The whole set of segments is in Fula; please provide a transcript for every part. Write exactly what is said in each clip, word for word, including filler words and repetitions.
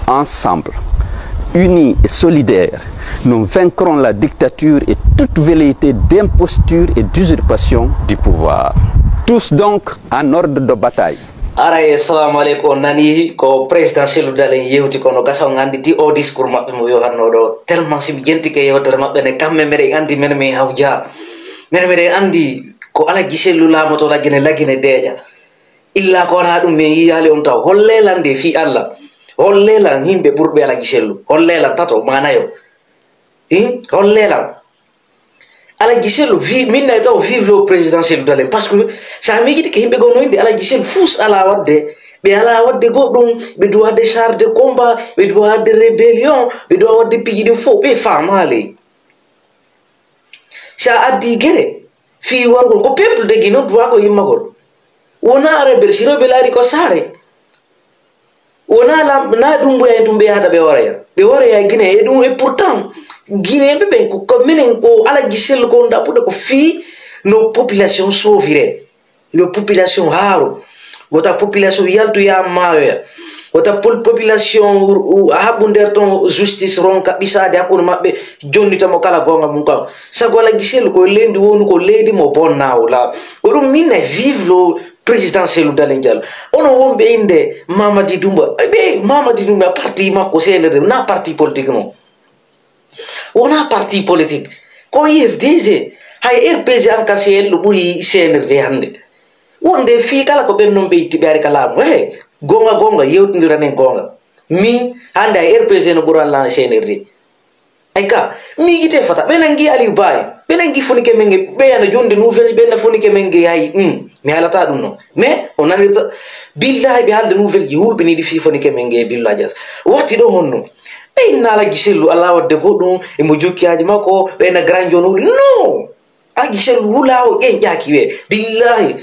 Ensemble, unis et solidaires, nous vaincrons la dictature et toute velléité d'imposture et d'usurpation du pouvoir. Tous donc en ordre de bataille. Aray, assalamu aleykum. On nani ko président Cellou Dalein yewti, kono gasa on anndi ti o discours maɓɓe mo yohanno ɗo, tellement si mi jentike yewtere maɓɓe nde, kamɓe meɗen anndi men min hawja, men meɗen anndi ko Alaji Cellou laamoto Lagine, Lagine deeƴa. Illa ko wona ɗum min yiyaali on taw. Holle lan de fii Alla, holle lan yimɓe ɓurɓe Alaji Cellou, holle lan tato ma nayo. Hin holle lan. Alaji Cellou, vi min nay taw, vive le président Cellou Dalein, parce que sa miijitike yimɓe goo no inde Alaji Cellou fuus alaa waɗde. Ɓe alaa waɗde goɗɗum. Ɓe duwa waɗde char de combat, ɓe duwa waɗde rébellion, ɓe duwa waɗde piiji ɗin fof ɓe faamaali. Sa addi gere fii wargol ko peuple de Guinée duwa ko yimmagol. Wona rebel, si rebel ari ko saare. Wona lam na Dumbuya en tum ɓe yahata ɓe waroya, ɓe waroya Guinée e ɗum. Et pourtant Guinée ɓe ɓen ko, ko minen ko Alaji Cellou ko ndaɓɓuɗo ko fii no population sofire, no population haaro, wota population yaltoya maayoya, wota pol population haɓɓu nder ton justice ronka ɓisaade hakkunde maɓɓe, jonnita mo kala goonga mum kam. Sago Alaji Cellou ko leydi wonu ko leydi mo bonnaawo la. Ko ɗum min ne vive le président Cellou Dalein Diallo. Onon wonɓe innde Mamadi Dumba, ɓe Mamadi Dumba parti makko C N R D na parti politique non. Wona parti politique. Ko U F D G. Hay R P G an kar C L ɗo ɓuri C N R D hannde. Wonde fii kala ko ɓen non ɓe itti ɓe ari ka laamu. He, goonga goonga yewtindiranen goonga. Min hannde hay R P G no ɓura lan C N R D. Ay ka, miijite fata. Ɓe nangi Aliou Baye, ɓe nangi Fonike Mengue, ɓe yana jonde nouvelle, ɓe na Fonike Mengue hay, hmm, mi halata ɗum non. Mais o nanirta, billahi ɓe haalde nouvelle ji hulɓiniɗi fii Fonike Mengue e Billo Adias. Watti ɗo honno? Ɓe inna Alaji Cellou, Allah wadde goɗɗum, emo jokki haaji makko, ɓe na grand jon huli. Non! Alaji Cellou hula o ƴen ƴaaki we. Billahi.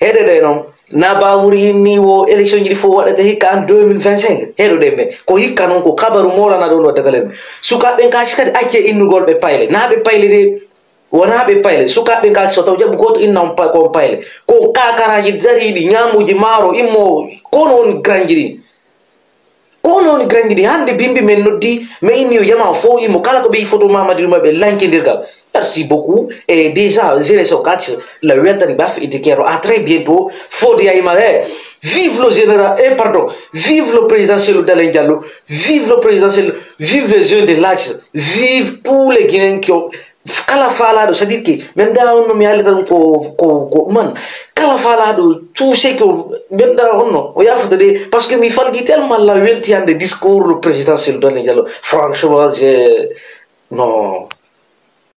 Heɗe ɗe non. Na Bawuri inni wo élection ji ɗi fof waɗata hikka en deux mille vingt-cinq. Heɗo ɗe ɓe. Ko hikka non ko kabaru molana ɗon wadda kala ɗum. Sukaaɓe ɓen kaci kadi acce innugol ɓe payle. Na ɓe payle de. Wona ɓe payle. Sukaaɓe ɓen kaci so taw jaɓu goto inna on pa-, ko on payle. Ko kakaraaji dariiɗi, ñaamuuji maaro, immo, ko on woni granji ɗin. Ko on woni granji ɗin. Hannde bimbi men noddi, mais inni yo jama fof immo, kala ko ɓe yi photo Mamadi Ɗuma ɓe lancindirgal. Merci beaucoup. Et déjà, jeunesse o kaci, la weltani baf e dikero. À très bientôt. Fodi Ayma, eh, vive le général, eh, pardon, vive le président Cellou Dalein Diallo, vive le président Cellou, vive les jeunes de l'Axe, vive tous les Guinéens qui ont, kala faalaaɗo, c'est-à-dire que, men da on no mi haalita ɗum ko, ko, ko ɗuman. Kala faalaaɗo, tout ce que, men da on no, o yafata de, parce que mi falgi tellement la welti hannde discours le président Cellou Dalein Diallo. Franchement, je, non.